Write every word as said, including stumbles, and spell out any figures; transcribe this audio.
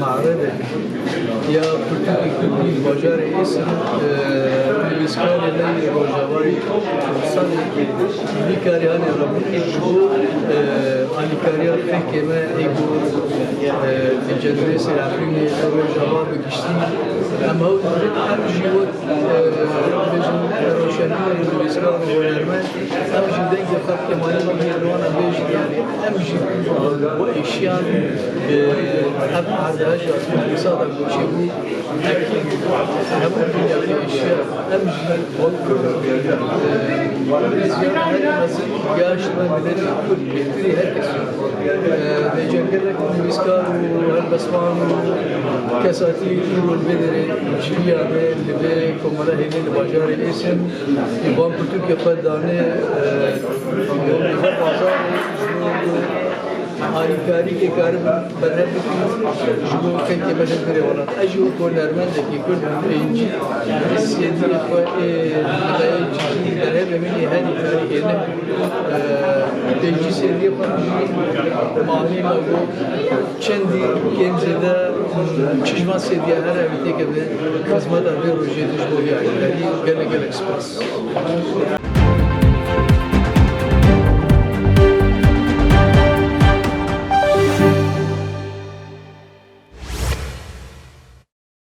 Marêvek ya pirtûkê kurdî li bajarê Êsirê, e, nivîskarê me yê Rojavayî Kurdistan nîkarî hanê rabû ji bo, e, alîkariya xelkê me ê ku, e, li Cendrêsê, Efrînê, Rojava bi giştî em hewl didin, em jî wek, e, bêjin roşenbîr û nivîskar û hunermend, em jî dengê xwe bi kêmanî bigihînin wana bêjin, yanî em jî bo êşiyan, e, ev erdheja ku îsada ku çêbû, hemû dinya êşiya, em jî wek Kurd, e, ziyan herî mezin gihaştine miletê Kurd, bêhtirî her kes. E, vêca gelek nivîskar û helbestvan û kesatî îro li vê derê civiya me li vê komela hênê li bajarê Êsirê van pirtûkê xwe dane, e, li vê bazarê ji bo alîkarîkê karibin berhev bikin ji bo xelkê me li derê welat. Ez jî wek hunermendekî Kurd pêncî sêdiyê xwe ê li vê cihî berhevê min ê herî karî hêne, e, pêncî sêdiyê xwe jî malî me got çendî kêm zêde çi ji van sêdiya here em têkeve xizmeta vê rojê de ji bo vê alîkarî gelek gelek spas.